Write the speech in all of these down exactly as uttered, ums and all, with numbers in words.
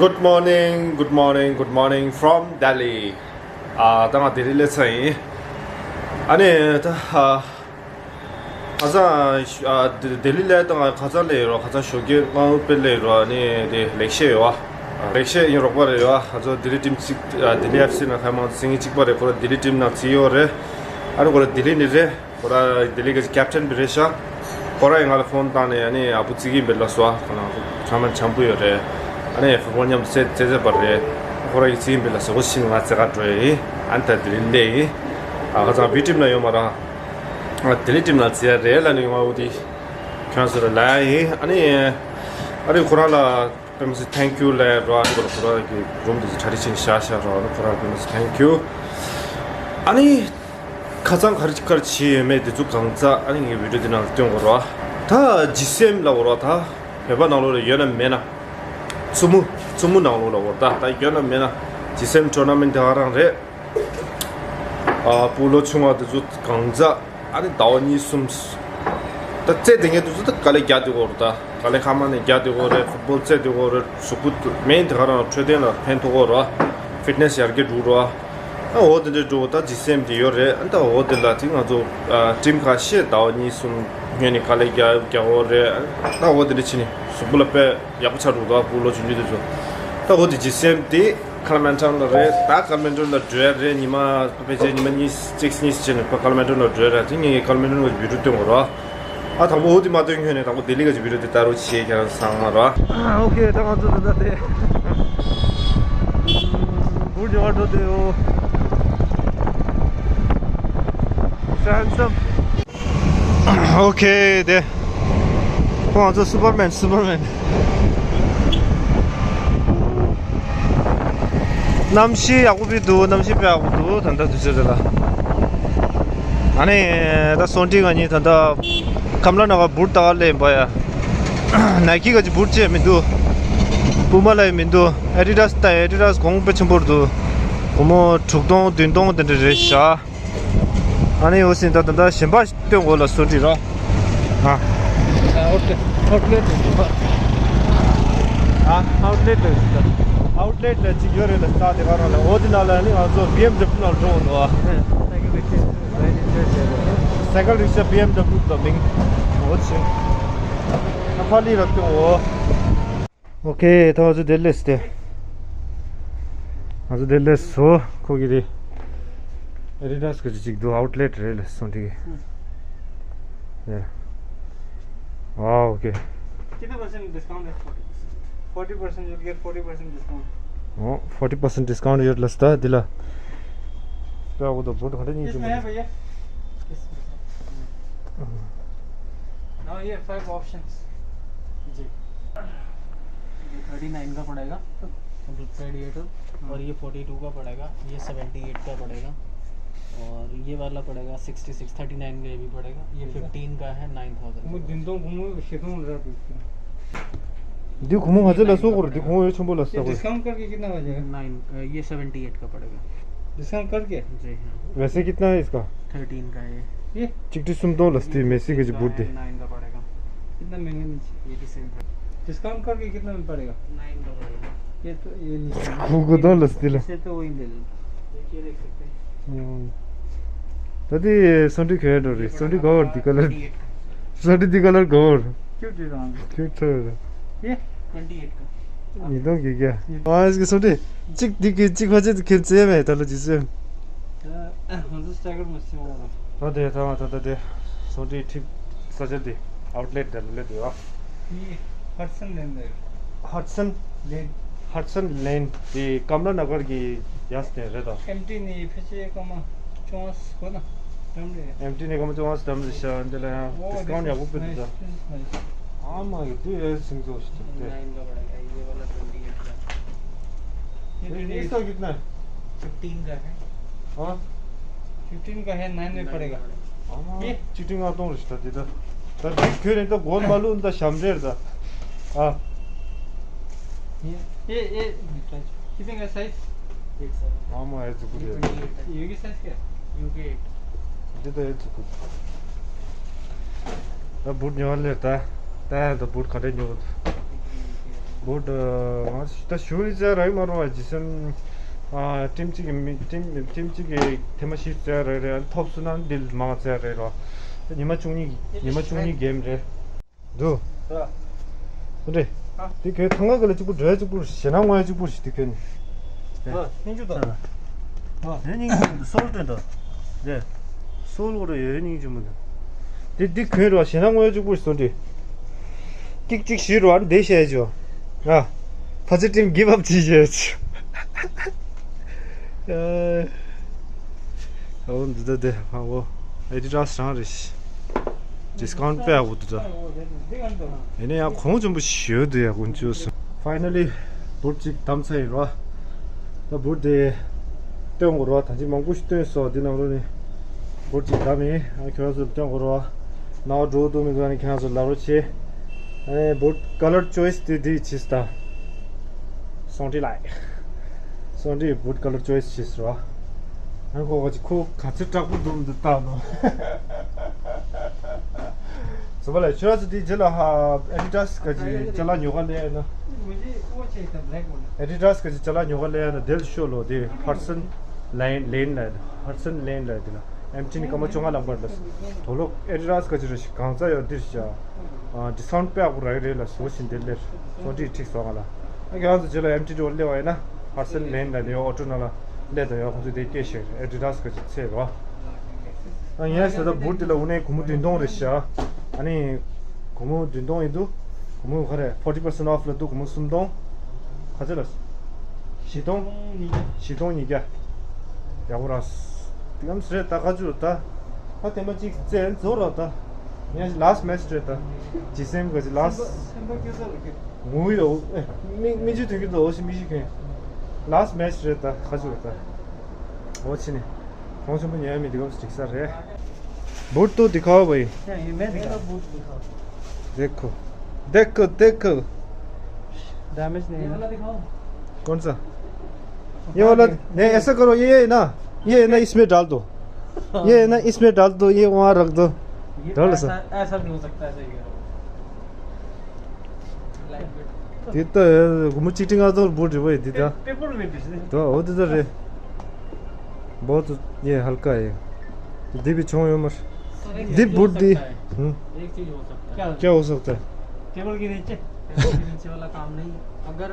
Good morning, good morning, good morning from Delhi. ཨ་ད་ང་ལྡི་ལི་སླེབས་ཚར་ཡིན། ཨ་ནི་ད་ཨ་ཁ་སང་ཨ་ལྡི་ལྡི་ལི་སླེབས་ད་ང་ཁ་སང་སླེབས་ཡོད་རོགས། ཁ་སང་ཞོགས་ཀས་དབང་པོ་སླེབས་ཡོད་རོགས། ཨ་ནི་དེ་ལེགས་བཤད་ཡོད་ཨ། ལེགས་བཤད་ཡིན་རོགས་པ་རེད་ཡོད་ཨ། ང་ཚོ་ལྡི་ལི་ཊིམ་གཅིག་ཨ་ལྡི་ལི་ཨེཕ་སི་ནང་ཁ་མང་ཚོ་སེང་གེ་གཅིག་པ་རེད། ཁོ་རང་ལྡི་ལི་ཊིམ་ནང་བརྩི་ཡོད་རེད། ཨ་ནི་ཁོ་རང་ལྡི་ལི་ནས་རེད། ཁོ་རང་ལྡི་ལི་གི་ཀེབ་ཊན་བི་རེད་ཤག་ཁོ་རང་ཡིས་ང་ལ་ཕོན་བཏང་ནས་ཨ་ནི་ཨ་བུ་བརྩི་གི་ཡིན་པས་ལབ་སོང་ཨ། ཁོ་རང་ཚང་མ་འཆམ་པོ་ཡོད་རེད། ཨ་ནི་ཕུཊ་བོལ་མཉམ་དུ་རྩེ་རྩེ་རྩེ་བ་རེད། ཁོ་རང་གིས་བརྩི་གི་ཡིན་པས་ལབ་སོང་། ཁོ་ཕྱིན་ང་རྩེ་གར་འགྲོ་ཡ་ཡིན། ཨ་ནི་ད་ལྡི་ལི་སླེབས་ཡིན། ཨ་ཁ་སང་བི་ཊིམ་ལ་ཡོད་མ་རེད། ལྡི་ལི་ཊིམ་ལ་བརྩི་ཡ་རེད་ལབ་ནས་ཡོང་བ། འོ་དེ་ཁྱོད་ཚོ་ལ་ལབ་ཡ་ཡིན། ཨ་ནི་ཨ་ནི་ཁོ་རང་ལ་དཔེ་མི་སྲིད་ཐེང་ཀིའུ་ལབ་རོགས། ཁོ་རང་ཁོ་རང་གི་རུམ་དེ་ཚོ་གྲ་སྒྲིག་བྱས་བཞག་བཞག་རོགས། ཨ་ནི་ཁོ་རང་དཔེ་མི་སྲིད་ཐེང་ཀིའུ། ཨ་ནི་ཁ་སང་ག་རེ་ག་རེ་བྱས་ཡོད་མེད་དེ་ཚོ་གང་ཚ་ཨ་ནི་ངའི་བི་ཌིའོ་དེ་ནང་ལ་སྟོན་དགོས་རོགས། ད་ཇི་སི་ཨེམ་ལབ་དགོས་རོགས། ད་བོད་པ་ནང་ལོགས་ལ་ཡོད་ན་མེད་ན། མཚོ་མོ་མཚོ་མོ་ནང་ལོགས་ལ་འོ་ད་ད་ཡོད་ན་མེད་ན་ཇི་སི་ཨེམ་ཊོར་ན་མེན་ཊི་དེ་ག་རང་རེད། ཨ་སྤུ་གུ་ལོ་ཆུང་བ་དེ་ཚོ་གང་ཚ་ཨ་ནི་ཟླ་བ་གཉིས་གསུམ་ད་རྩེ་དེ་ངས་དེ་ཚོ་ད་དཀའ་ལས་རྒྱག་བསྡད་ཡོད་རེད། ད་དཀའ་ལས་ཁ་མ་ནས་རྒྱག་བསྡད་ཡོད་རེད། ཕུཊ་བོལ་རྩེ་བསྡད་ཡོད་རེད། གཟུགས་པོ་མེན་ཊི་དེ་ག་རང་འཕྲོད་བསྟེན་ལ་ཕན་ཐོགས་ཡོད་རེད། ཕིཊ་ནེ་སི་ཡར་རྒྱས་འགྲོ་གི་རེད། ཨ་འོ་དེ་འདྲ་འགྲོ་ད་ཇི་སི་ཨེམ་དེ་ཡོད་རེད། ཨ་ད་འོ་དེ་ལ་དེ་ང་ཚོ་ཨ་ཊིམ་ཁ་ཤས་ཟླ་བ་གཉིས་གསུམ་སྔོན་ནས་དཀའ་ལས་རྒྱག་རྒྱག་ཡོད་རེད། ཨ་ད་འོ་དེ་འདྲ་བྱས་ནས་གཟུགས་པོ་ལ་དཔེ་ཡག་པོ་ཆགས་འགྲོ་གི་རེད། ད་སྤུ་གུ་ལོ་ཆུང་ཆུང་དེ་ཚོ་ད་འོ་དེ་ཇི་སི་ཨེམ་དེ་ཀ་ལི་མན་ཊོན་ལ་རེད། ད་ཀ་ལི་མན་ཊོན་ལ་འགྲོ་ཡ་རེད། ཉི་མ་ཕལ་ཆེར་ཉི་མ་གཉིས་གཅིག་གཉིས་བྱས་ནས་ཀ་ལི་མན་ཊོན་ལ་འགྲོ་ཡ་རེད། དེ་ངས་ཀ་ལི་མན་ཊོན་གྱི་བི་ཌིའོ་སྟོན་དགོས་རེད། ཨ་དང་པོ་འོ་དེ་མ་སྟོན་སྔོན་ནས་དང་པོ་ལྡི་ལི་ག་ཅིག་བི་ཌིའོ་དེ་ལྟ་རོགས་བྱེད། ཁྱེད་རང་ཚང་མ་ར། ཨོ་ཁེ། ད་ང་ཚོ་ད་ལྟ་དེ་འབུར་ཉོ་བར་འགྲོ་དུས་ཡོད། ཧེན་སམ། ཨོ་ཁེ། དེ་ཁོ་ང་ཚོ་སུ་པར་མེན། སུ་པར་མེན། གནམ་གཤིས་ཡག་པོ་བི་འདུག་གནམ་གཤིས་དཔེ་ཡག་པོ་འདུག་ད་ལྟ་དུས་ཚོད་དེ་ལ། ཨ་ནི་ད་སོང་ཏི་ང་གཉིས་ད་ལྟ་ཀམ་ལ་ན་གར་བུཊ་ལྟ་ག་སླེབས་པ་ཡ། ནའི་ཀི་ག་ཅིག་བུཊ་ཅིག་མི་འདུག་པུ་མ་ལ་ཡང་མི་འདུག་ཨེ་ཌི་ཌཱས་ད་ཨེ་ཌི་ཌཱས་གོང་དཔེ་ཆེན་པོ་འདུག་སྒོར་མོ་དྲུག་སྟོང་བདུན་སྟོང་དེ་འདྲ་རེད་ཤག་ཨ་ནི་འོ་སྲིད་ད་ད་ད་གཞན་པ་སྟོན་དགོས་ལ་སོང་ཏི་ར། ཨ། ཨའུཊ་ལེཊ། ཨའུཊ་ལེཊ་རེད། ཨ། ཨའུཊ་ལེཊ་རེད། ཨའུཊ་ལེཊ་ལ་ཅིག་ཡོད་རེད་ལ། ས་དེ་ག་རང་ལ། འོ་དེ་ནང་ལ་ནི་ང་ཚོ་བི་ཨེམ་ཌབ་ལིའུ་ནང་འགྲོ་འོང་འདུག་ཨ། སའི་ཀལ་རིག་ཤ་བི་ཨེམ་ཌབ་ལིའུ་དང་མིང་འོ་ཆེ། ཨ་ཕ་ལི་ར་སྟོན་འོ། ཨོ་ཁེ། ད་ང་ཚོ་དེ་སླེབས་ཏེ། ང་ཚོ་དེ་སླེབས་སོ། ཁོ་གི་རེད། ཨེ་ཌི་ཌཱས་གི་ཅིག་འདུག་ཨའུཊ་ལེཊ་རེད་ལབ་སོང་དེ་གི། ཡ། ཨ་ཨོ་ཁེ། कितने percent discount है? Forty percent. Forty percent, you'll get forty percent discount. ཨོ། ཕོར་ཊི་པར་སེན་ཊི་ཌི་སི་ཀའུན་ཊི་ཡོད་ལབ་སོང་ད་འདི་ལ། ད་འོ་ད་བུཊ་ག་འདྲ་རྙིང་ཆུང་इसमें है भैया। इसमें। Now here five options। जी। ये thirty nine का पड़ेगा, कंप्लीट साइड ये तो, और ये फोर्टी टू का पड़ेगा, ये सेवेंटी एट का पड़ेगा, और ये वाला पड़ेगा सिक्सटी सिक्स, थर्टी नाइन का ये भी पड़ेगा। ये फिफ्टीन का है, नाइन थाउजेंड का। འདི་ཁོ་མོ་ང་ཚོ་ལ་སོགས་པར་འདི་ཁོ་མོ་ཡོད་ཆེན་པོ་ལ་ये སོགས་པར། डिस्काउंट करके कितना हो जाएगा? नाइन, अ, ये सेवेंटी एट का पड़ेगा। डिस्काउंट करके? जी हाँ। वैसे कितना है इसका? थर्टीन का है। ये? གཅིག་ཁྲི་སུམ་སྟོང་ལ་སྟེ་མེ་སི་གི་ཅི་བུར་ཏེ། नाइन का पड़ेगा। इतना महंगा नहीं चाहिए। ये भी सेम प्राइस। डिस्काउंट करके कितना में पड़ेगा? नाइन का पड़ेगा। ये तो, ये नहीं चाहिए। ཁུ་གུ་དོ་ལ་སྟེ་ལ། इसे तो वही ले लो। देखिए, देख सकते हैं। ད་དེ་སོན་ཏི་ཁེ་འགྲོ་རེད། སོན་ཏི་གོ་བར་འདི་ཀ་ལར། སོན་ཏི་འདི་ཀ་ལར་གོ་བར། क्यों दे रहा हूँ? क्यों ཐོས་རེད། ये? ट्वेंटी एट का। ཉིས་སྟོང་བརྒྱད་བརྒྱ། ཨ་ཨེ་སི་གི་སོན་ཏི་གཅིག་འདི་གི་གཅིག་ཕལ་ཆེར་ཁྱོད་བཙལ་མེད་ད་ལོ་ཇི་སོན། ད་ང་ཚོ་སི་ཊ་ཀར་མ་སི་འོང་ར། ད་དེ་ད་ང་ད་ད་དེ་སོན་ཏི་ཁྲིད་ས་ཆ་དེ་ཨའུཊ་ལེཊ་དེ་ལ་སླེབས་ཡོད། ये हडसन लेन है। हडसन लेन। हडसन लेन དེ་ཀམ་ལ་ན་གར་གི་ཡ་སྟེ་རེད་དོ། एमटी नहीं, पीछे कम चौंस को ना, डम रे। एमटी ने कम चौंस डम रे शायद, अंदर है। वो डिस्काउंट या वो पे दिस, दिस, दिस नाइस। हाँ, माँ, ये तो ये सिंह तो उससे। नाइन का पड़ेगा, ये वाला ट्वेंटी एट का। ये ये, ट्वेंटी एट। इसका कितना है? फिफ्टीन का है। हाँ? फिफ्टीन का है, नाइन में पड़ेगा। हाँ, ये? चीटिंग आता हूँ रिश्ता दे दो। तब भी फिर नहीं तो गोल मालूम था, शामरेर था। हाँ। ये, ये, ये, कितने का साइज? Eight size. हाँ, माँ, ये तो ये कुछ ट्वेंटी एट है। ये भी साइज क्या है? UK eight. ये तो ये तो कुछ। अब बूट नहीं वाले था। तैयार तो बूट खड़े नहीं होते। བུ་ད་ང་ད་ཞུ་ནི་བཙལ་རག་མ་རོ། ཇི་སམ་ཨ་ཊིམ་གཅིག་གི་མི་ཊིམ་ཊིམ་གཅིག་གི་ཐེངས་མ་བཞི་བཙལ་རག་རེད། ཐོབ་སོང་ན་འདི་མང་བཙལ་རག་རོ། ཉི་མ་བཅུ་གཉིས་ཉི་མ་བཅུ་གཉིས་གེམ་རེད། འདུག་ཨ། འདི་གོས་ཐང་ག་ག་ལ་གཅིག་པུ་འགྲོ་ཡ་གཅིག་པུ་ཞེ་ན་ངོ་ཡ་གཅིག་པུ་ཞིག་འདི་གོས་ནི། ཨ་སྙིང་རྗེ་དང་། ཨ་ཡོད་སྙིང་རྗེ་མི་འདུག་སོལ་སྟོན་དང་། དེ་སོལ་བོ་ར་ཡོད་སྙིང་རྗེ་མི་འདུག་དེ་འདི་གོས་རོ་ཞེ་ན་ངོ་ཡ་གཅིག་པུ་ཞིག་སོང་འདི། ཏིག་ཅིག་ཞིག་རོ་ཨ་འདི་བཤད་ཅོ། ཨ་ཕ་ཚེ་ཊིམ་གིབ་ཨབ་བྱེད་བཤད་ཅོ། ཨོ་འདི་ད་དེ་ཧ་འོ་ཨེ་ཌི་ཌ་སི་རང་རེད་ཤི། ཌི་སི་ཀའུན་ཊི་དཔེ་ཡག་པོ་འདུག་ད། ཡིན་ན་ཡང་གོང་ཆེན་པོ་ཞིག་ཡོད་འདུག་ཡ་ཀུན་སྤྱོད་སོང་། ཕའི་ནལ་ལི་བུཊ་གཅིག་བདམས་ཚར་ཡིན་རོ། ད་བུཊ་དེ་སྟོན་དགོས་རོ། ད་ཅི་མང་པོ་ཞིག་སྟོན་སོང་། འདི་ནང་ལོ་ནི་བུཊ་གཅིག་བདམས་ཡིན། ཨ་ཁྱོད་རང་ཚོར་སྟོན་དགོས་རོ། ན་བ་འགྲོ་འདུག་མི་འདུག་ཨ་ནི་ཁྱེད་རང་ཚོ་ལབ་རོགས་བྱེད། ཨ་ནི་བུཊ་ཀ་ལར་ཅོ་ཡིས་དེ་འདི་བྱིས་ད། སོང་ཏི་ལའི། སོང་ཏི་བུཊ་ཀ་ལར་ཅོ་ཡིས་བྱིས་རོ། ཨ་ཁོ་ག་ཅི་ཁོ་ག་ཚོད་དྲག་པོ་འདུག་འདི་ལྟ་ནོ། ཟོ་བ་ལ་ཁྱོད་རང་ཚོ་དེ་རྗེས་ལ་ཧ་ཨེ་ཌི་ཌ་སི་ག་ཅི་ཅ་ལག་ཉོ་ག་ལས་ན། ཨེ་ཌི་ཌ་སི་ག་ཅི་ཅ་ལག་ཉོ་ག་ལས་ན་དེ་ལ་ཤོད་ལོ། དེ་ཧ་ཌི་སན་ལེན་ལེན་ལ་ཧ་ཌི་སན་ལེན་ལ་དེ་ལ་ཨེམ་ཊི་ནི་སྐར་མ་བཅོ་ལྔ་ལམ་བར་ལ་དོ་ལོ་ཨེ་ཌི་ཌ་སི་ག་ཅི་རེ་ཞིག་གང་ཚ་ཡོད་འདིར་བྱ། ཨ་ཌི་སི་ཀའུན་ཊི་དཔེ་ཡག་པོ་རག་གི་རེད་ལ་བཟོ་བཞིན་དེ་ལེར་སོ་ཏི་ཁྲིག་སོང་ང་ལ། ཨ་ཁྱེད་རང་ཚོ་རྗེས་ལ་ཨེམ་ཊི་ཌི་འོ་སླེབས་པ་ཡིན་ན་ཧ་ཌི་སན་ལེན་ལ་ནི་ཨོ་ཊོ་ནང་ལ་སླེབས་དང་ཡོད། ཁོང་ཚོས་དེ་སྐད་བཤད་ཨེ་ཌི་ཌ་སི་ག་ཅི་ཚད་རོ། ཨ་ངས་ཟེར་ད་བུཊ་དེ་ལ་དངོས་གནས་སྒོར་མོ་བདུན་སྟོང་རེད་ཤག་ཨ་ནི་སྒོར་མོ་བདུན་སྟོང་ཡིན་འདུག་སྒོར་མོ་ག་རེ་ཕོར་ཊི་པར་སེན་ཊི་ཨོཕ་ལ་འདུག་སྒོར་མོ་སུམ་སྟོང་། ག་ཚོད་ལ། བཞི་སྟོང་། བཞི་སྟོང་ཉིས་བརྒྱ། ཡག་པོ་རག་དེ་གམ་སི་རེད་ད་ཁ་ཆུ་ད། ད་དེ་མ་གཅིག་བཙལ་རྫོགས་རོགས་ད། ངས་ལཱ་སི་མེ་ཆི་རེད་ད། ཇི་སེམ་ག་ཅི་ལཱ་སི། སེམས་པ་སྐྱོ་ས་རེད། ངུ་ཡོད། ཨེ་མི་མི་ཆུ་དུས་ཀྱི་ད་འོ་ཞིག་མི་ཤི་མཁན། ལཱ་སི་མེ་ཆི་རེད་ད་ཁ་ཆུ་རེད་ད། འོ་ཕྱི་ནས། གོང་ཆེན་པོ་ཉལ་མི་དེ་གམ་སི་འགྲིག་ས་རེད། བུཊ་དོ་དི་ཁའོ་བའི། ये मैं दिखा। देखो। देखो देखो। डैमेज नहीं है ना? कौन सा? ये वाला नहीं, ऐसा करो, ये है ना, ये है ना, इसमें डाल दो। ये है ना, इसमें डाल दो, ये वहाँ रख दो। ये डाल ऐसा, ऐसा भी हो सकता है, सही कह रहे हो। དེ་ལྟ་ཡོད་མུ་གཅིག་ཁྲི་ལྔ་སྟོང་བུཊ་རེད་བས་འདི་ད། पेपर में भी इसने। ད་འོ་དེ་ད་རེད། बहुत ये हल्का है। འདི་བི་ཆུང་ཡོད་མར། འདི་བུཊ་འདི། एक चीज हो सकता है। क्या हो सकता है? टेबल के नीचे। टेबल के नीचे वाला काम नहीं। अगर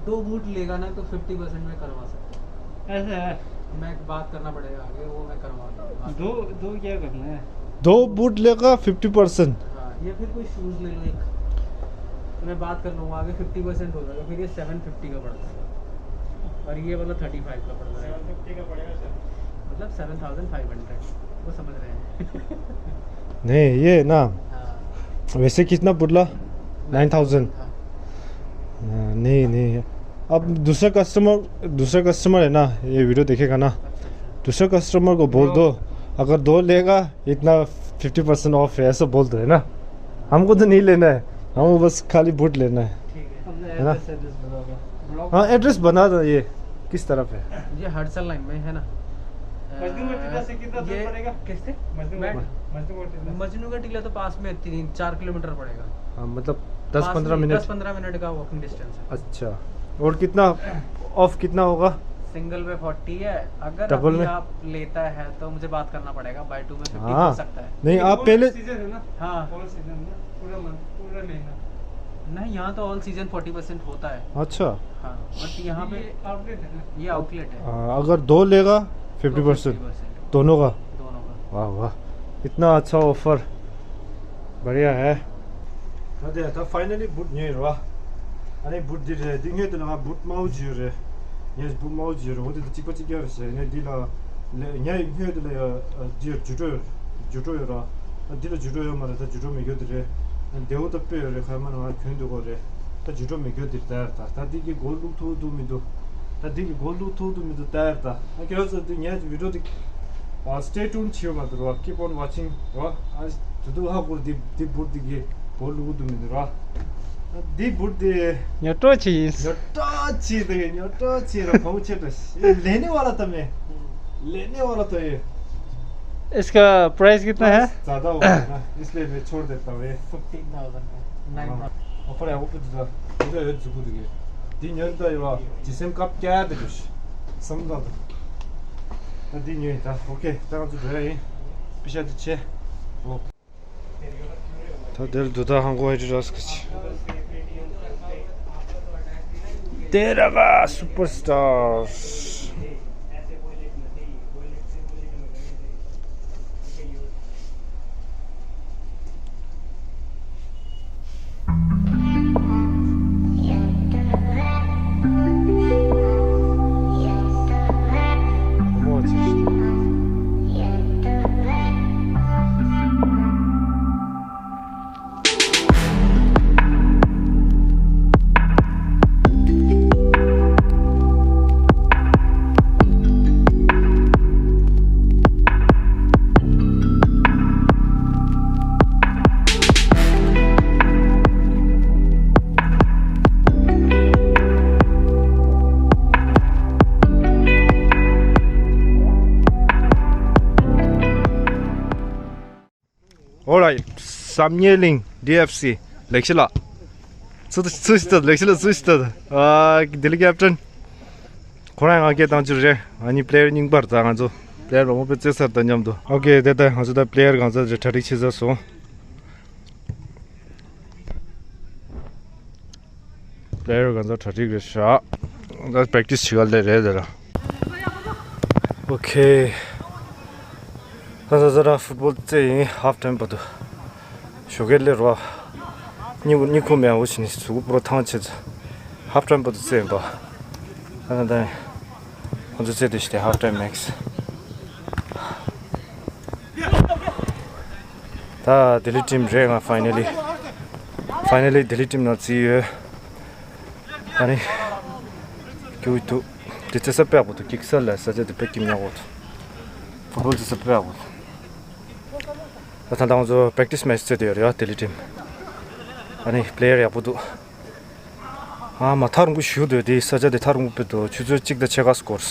दो बूट लेगा ना तो फिफ्टी परसेंट में करवा सकते हैं। ऐसा है? मैं बात करना पड़ेगा आगे, वो मैं करवा दूंगा। दो, दो क्या करना है? दो बूट लेगा फिफ्टी परसेंट। हाँ, या फिर कोई शूज ले लो एक। मैं बात कर लूंगा आगे, फिफ्टी परसेंट हो जाएगा, फिर ये सेवन फिफ्टी का पड़ जाएगा और ये वाला थर्टी फाइव का पड़ जाएगा। सेवन फिफ्टी का पड़ेगा सर। मतलब सेवन थाउजेंड फाइव हंड्रेड, वो समझ रहे हैं। नहीं, ये ना। हाँ। वैसे कितना बोला? Nine thousand. हाँ। हाँ, नहीं, नहीं। अब दूसरा कस्टमर, दूसरा कस्टमर है ना, ये वीडियो देखेगा ना, अच्छा, अच्छा। दूसरा कस्टमर को बोल दो, अगर दो लेगा, इतना फिफ्टी परसेंट ऑफ है, ऐसा बोल दो, है ना? हमको तो नहीं लेना है, हमको बस खाली बूट लेना है। ठीक है। हमने है ना? एड्रेस, एड्रेस बना दो। ब्लॉग हाँ, एड्रेस बना दो, ये किस तरफ है? ये हडसन लाइन में है ना? मजनू का टीला से कितना दूर ये पड़ेगा? किससे? मजनू मैं का, मजनू का टीला। मजनू का टीला तो पास में है, तीन चार किलोमीटर पड़ेगा। हाँ, मतलब दस पास पन्द्रह में, मिनट। दस पन्द्रह मिनट का वॉकिंग डिस्टेंस है। अच्छा, और कितना ऑफ कितना होगा? सिंगल पे फोर्टी है, अगर डबल अभी में? आप लेता है तो मुझे बात करना पड़ेगा, बाय टू में फिफ्टी हाँ। हो सकता है। नहीं, आप पहले सीजन है ना? हाँ। ऑल सीजन ना, पूरा मंथ, पूरा महीना। नहीं, यहाँ तो ऑल सीजन फोर्टी परसेंट होता है। अच्छा। हाँ, बट यहाँ पे ये आउटलेट है ना? ये आउटलेट है। हाँ, अगर दो लेगा फिफ्टी परसेंट। Fifty percent. दोनों का? दोनों का। वाह, वाह, इतना अच्छा ऑफर। बढ़िया है। ད་དེ་ད་ཕའི་ནལ་ལི་བུཊ་ཉོས་རེད་བ། ཨ་ནི་བུཊ་འདི་རེད། འདི་སྔོན་དུ་ལ་ང་བུཊ་དམར་པོ་ཅིག་ཡོད་རེད། ངས་བུཊ་དམར་པོ་ཅིག་ཡོད་རེད། འོ་དེ་ད་གཅིག་པ་གཅིག་རྐྱང་རེད་ཟེར་ནས་འདི་ལ་ལས་ངས་སྔོན་དུ་ལ་ཡ་འདི་ཡོད་ཇུ་ཊོ་ཡོད་རེད། ཇུ་ཊོ་ཡོད་ར། ད་འདི་ལ་ཇུ་ཊོ་ཡོད་མ་རེད། ད་ཇུ་ཊོ་མེད་རྒྱུ་དེ་རེད། བདེ་བོ་ད་དཔེ་ཡོད་རེད། ཁ་མ་ན་ང་གྱོན་འདུག་གོ་རེད། ད་ཇུ་ཊོ་མེད་རྒྱུ་དེ་རེད། ད་ད་འདི་གི་སྒོ་བླུག་ཐུབ་འདུག་མི་འདུག་ད་འདི་གི་སྒོ་བླུག་ཐུབ་འདུག་མི་འདུག་ལྟ་ཡ་རེད། ད་ཨ་ཁྱོད་ཚོ་འདི་ངས་ཝི་ཌི་ཡོ་འདི་ཨ་stay tuned བྱེད་ཡོད་མ་འདུག་ར། Keep on watching ར། ཨ་དུ་དུ་ཧ་གོ་འདི་འདི་བུཊ་འདི་གི་སྒོ་བླུག་འདུག་མི་འདུག་ར། འདི་བུཊ་འདི་ཉོ་སྤྲོད་བྱེད་ཡིན། ཉོ་སྤྲོད་བྱེད་འདུག་ཉོ་སྤྲོད་བྱེད་ར། ཕོ་ཆེ་འདྲ་ཞིག लेने वाला था मैं। लेने वाला था ये। इसका प्राइस कितना है? ज़्यादा होगा ना, इसलिए मैं छोड़ देता हूँ ये। फिफ्टीन थाउजेंड का। Nine thousand. ཨོ་ཕར་ཡག་པོ་འདུག་ད། འདི་འདྲ་ཡོད་འཛུགས་པོ་འདུག་གི། འདི་ཉོས་ད་ཡོད་ལ་ཇི་སེམས་ཀབ་བསྐྱལ་ད་འགྲོ་ཤི་བསམ་ད་འདུག་ད་འདི་ཉོས་ཡིན་ད། ཨོ་ཁེ། ད་ང་ཚོ་འགྲོ་ཡ་ཡིན། པི་ཤ་འདི་ཆེ། ཨོ། ད་དེར་འདུག་ད། ཧང་ཀོང་ཨེ་ཌི་ཌ་སི་གི་ཆེ། དེ་ར་ག་སུ་པར་སི་ཊར། Alright, བསམ་ཡས་གླིང་ཌི་ཨེཕ་སི་ལེགས་བཤད་ལགས། ཚུ་ཚུ་ཞིག་ཏུ་ལེགས་བཤད་ལགས། ཚུ་ཞིག་ཏུ། ཨ་ལྡི་ལི་ཀེབ་ཊན། ཁོ་རང་ང་སྐད་བཏང་རྒྱུ་རེད། ང་གཉིས་པི་ལེ་ཡར་རྙིང་པར་ད་ང་ཚོ་པི་ལེ་ཡར་མང་པོ་བཙལ་ཚར་དང་མཉམ་དུ། ཨོ་ཁེ། དེ་ལྟར་ང་ཚོ་ད་པི་ལེ་ཡར་གང་ཚ་རེ་གྲ་སྒྲིག་བྱེད་ཚར་སོང་། པི་ལེ་ཡར་གང་ཚ་གྲ་སྒྲིག་རེད་ཤག་ད་པེག་ཊི་སི་བྱེད་ག་ལེ་རེད་དེ་ར། ཨོ་ཁེ། ད་ད་ད་ར་ཧྥུཊ་བོལ་རྩེ་ཡིན། ཧབ་ཊའིམ་བར་དུ། ཞོགས་ཀས་སླེབས་རོགས། གཉིད་གཉིད་ཁུག་མེད། འོ་ཕྱི་ནས་གཟུགས་པོ་པུ་ར་ཐང་ཆད་ཚར། ཧབ་ཊའིམ་བར་དུ་རྩེ་ཡིན་པ། ད་ད་ད། ང་ཚོ་རྩེ་དེ་ཞིག་དེ་ཧབ་ཊའིམ་མེག་སི། ད་ལྡི་ལི་ཊིམ་རེད། ང་ཕའི་ནལ་ལི། ཕའི་ནལ་ལི་ལྡི་ལི་ཊིམ་ནང་རྩེ་ཡོད། ཨ་ནི། སྐྱོ་བོ་འདུག་དེ་རྩེ་ས་དཔེ་ཡག་པོ་འདུག་ཀིག་སལ་ལ་ས་ཆ་དེ་དཔེ་སྐྱིད་ཉག་པོ་འདུག་ཧྥུཊ་བོལ་རྩེ་ས་དཔེ་ཡག་པོ་འདུག་ད་ད་ང་ཚོ་པེག་ཊི་སི་མེ་ཆི་རྩེ་དེ་ཡོད་རེད་ཡ། ལྡི་ལི་ཊིམ། ཨ་ནི་པི་ལེ་ཡར་ཡག་པོ་འདུག་ཨ་མ་ཐག་རིང་པོ་ཞུ་འདོད་དེ། ས་ཆ་དེ་ཐག་རིང་པོ་དཔེ་འདུག་ཆུ་ཚོད་གཅིག་དང་ཕྱེད་ཀ་སྐོར།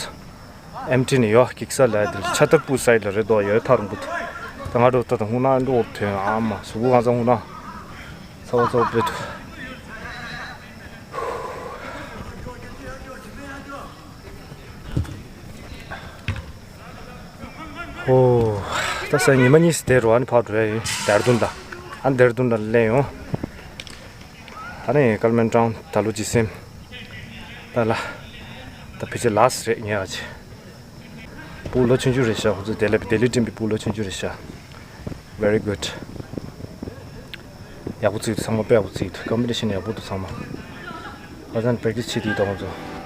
ཨེམ་ཊི་ནས་ཡོད། ཀིག་སལ་ལ་དེ་ཆ་ཏག་པུ་སའིཌ་ལ་རེད་དོ། ཡོད་ཐག་རིང་པོ་འདུག་ད་ང་འགྲོ་ད་ད་ཧུ་ན་འགྲོ་དོན་ཨ་མ་གཟུགས་པོ་གང་ཚ་ཧུ་ན་ཚ་བ་ཚ་བ་དཔེ་འདུག་ཨོ། ད་ས་ཉི་མ་གཉིས་དེ་རུ་ཨ་ནི་ཕར་འགྲོ་ཡ་ཡིན། ཌེ་ར་ལྡུན་ལ། ཨ་ནི་ཌེ་ར་ལྡུན་ལ་སླེབས་ཡོང་། ད་ནི་ཀལ་མན་ཀྲོའུན་ད་ལོ་ཇི་སེམ། ད་ལ། ད་ཕལ་ཆེར་ལཱསྚ་རེད་ངས་ཨ་ཅེ། སྤུ་གུ་ལོ་ཆུང་ཆུང་རེད་ཤག་ཁོ་ཚོ་དེ་ལ་ལྡི་ལི་ཊིམ་པའི་སྤུ་གུ་ལོ་ཆུང་ཆུང་རེད་ཤག Very good། ཡག་པོ་བརྩིས་འདུག་ཚང་མ་དཔེ་ཡག་པོ་བརྩིས་འདུག་ཀམ་པི་ཊི་ཤན་ཡག་པོ་འདུག་ཚང་མ། ཁ་སང་པེག་ཊི་སི་བྱེད་དུས་དང་ཚོ།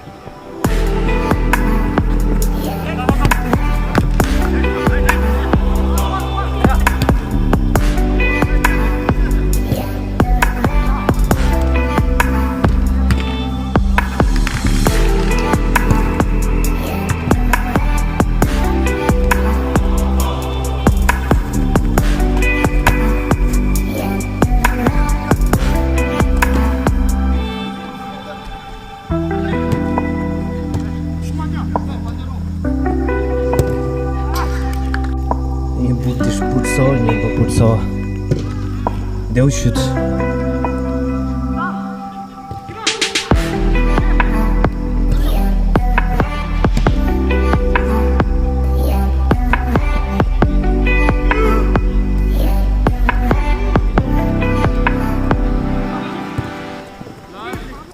ཡིན་པུ་ཏིས་པུ་སོ་ཡིན་པ་པུ་སོ། དེའུ་ཤུད།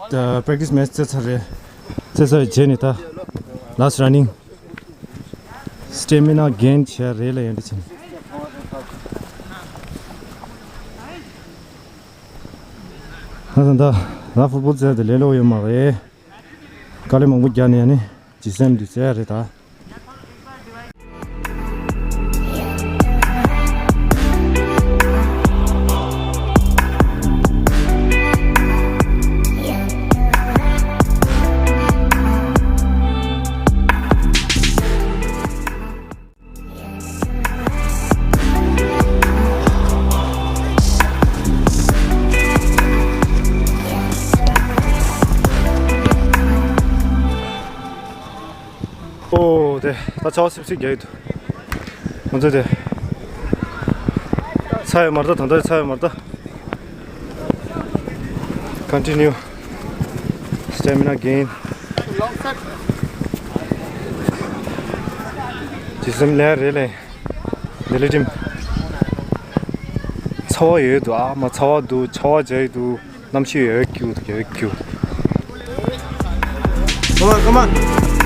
ད་པེག་ཊི་སི་མེ་ཆི་རྩེ་ཚར་རེད། རྩེ་ཚར་བའི་རྗེས་ནས་ད་ལཱསྚ་རན་ནིང་། སི་ཊེ་མི་ན་གེན་བྱས་རེད་ལ་ཡན་འདྲ་ཕྱིན། ད་ད་ད་ད་ཧྥུཊ་བོལ་རྩེ་དེ་ལས་སླ་པོ་ཡོད་མ་རེད། དཀའ་ལས་མང་པོ་བརྒྱབ་ནས་ཡ་ནི་ཇི་སེམ་འདི་རྩེ་ཡ་རེད་ད། ཨོ་དེ་ད་ཆར་པ་སིབ་སིབ་རྒྱག་གི་འདུག་ཁོང་ཚོ་དེ་ཚ་ཡོད་མ་རེད་ད། ད་ལྟ་ཚ་ཡོད་མ་རེད་ད། Continue. Stamina gain. ཇི་སེམས་ལས་རེད་ལས། འདི་ལས་ཅིམ། ཚ་བ་ཡོད་འདུག་ཨ་མ་ཚ་བ་འདུག་ཆར་པ་བརྒྱབ་ཡོད་འདུག་གནམ་གཤིས་ཡོད་ཀྱུ་ཡོད་ཀྱུ། Come on, come on.